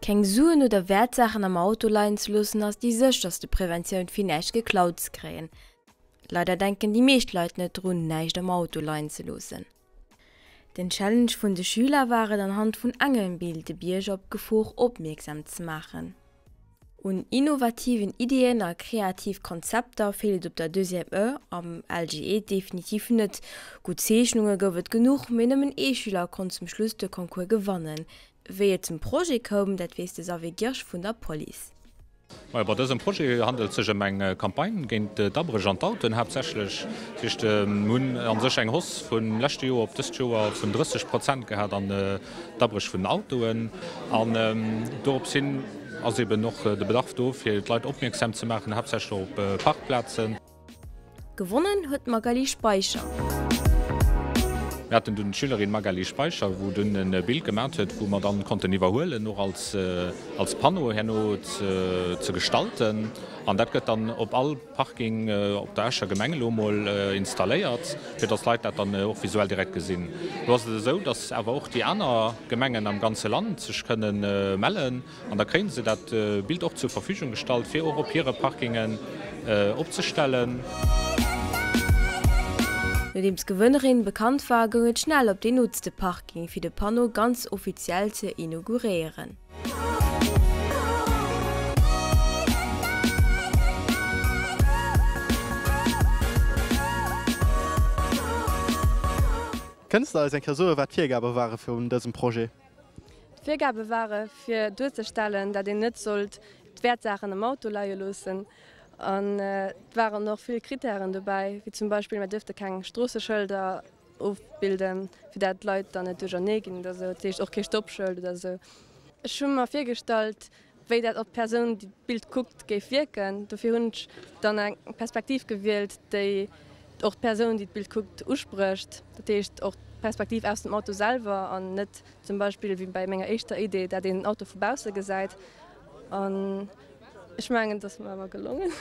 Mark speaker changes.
Speaker 1: Keng Suen oder Wäertsaachen am Auto leien ze loossen ass déi sécherste Preventioun fir näischt geklaut ze kréien. Leider denken déi meescht Leit net drun näischt am Auto leien ze loossen. Den Challenge vun de Schüler war et anhand vun engem Bild de Bierger op d'Gefor opmierksam ze maachen. Un innovativen Ideeën a kreativ Konzepter feelt et op der Deuxième E am LGE definitiv net. Gutt Zeechnunge gouf et genuch, mee nëmmen ee Schüler konnt zum Schluss de Concours gewannen. Wéi et zum Projet koum, dat weess de Xavier Girsch vun der Police.
Speaker 2: Majo, bei dësem Projet handelt et sech ëm eng Campagne géint d'Abréch an d'Autoen haaptsächlech. Dat heescht, mir hunn a sech eng Hausse vum leschte Joer op dëst Joer vun 30 Prozent gehat an d'Abréch vun den Autoen. An dorops hin ass eben och de Bedarf do, fir d'Leit opmierksam ze maachen, haaptsächlech op Parkplazen.
Speaker 1: Gewonnen huet d'Magali Speicher.
Speaker 2: Mir haten dunn d'Schülerin Magali Speicher, wou dunn e Bild gemat huet, wou mer dann konnten iwwerhuelen, och als als Panneau herno ze gestalten. An dat gëtt dann op all Parking op der Escher Gemeng elo emol installéiert, fir dass d'Leit dat dann och visuell direkt gesinn. Elo ass et esou, dass awer och déi aner Gemengen am ganze Land sech kënnen mellen. An da kréien se dat Bild och zur Verfügung gestallt, fir och op hire Parkingen opzestellen.
Speaker 1: Nodeems d'Gewënnerin bekannt war, goung et schnell op deen nootste Parking, fir de Panneau ganz offiziell ze inauguréieren.
Speaker 3: Kënns de eis eng Kéier soen, wat d'Virgabe ware vun dësem Projet?
Speaker 4: D'Virgabe ware fir duerzestellen, dat een net sollt d'Wäertsaachen am Auto leie loossen. An et waren och vill Krittären dobäi, wéi zum Beispill, mer duerfte keng Stroosseschëlder ofbilden, fir dat d'Leit dann net duerchernee ginn oder esou, dat heescht och kee Stoppschëld oder esou. Ech hu mer virgestallt, wéi dat op d'Persoun, déi d'Bild kuckt, géif wierken. Dofir hunn ech dann eng Perspektiv gewielt, déi och d'Persoun, déi d'Bild kuckt, usprécht. Dat heescht och d'Perspektiv aus dem Auto selwer an net zum Beispill wéi bei menger éischter Idee, dat een den Auto vu bausse gesäit. An ech mengen, et ass mer awer gelongen.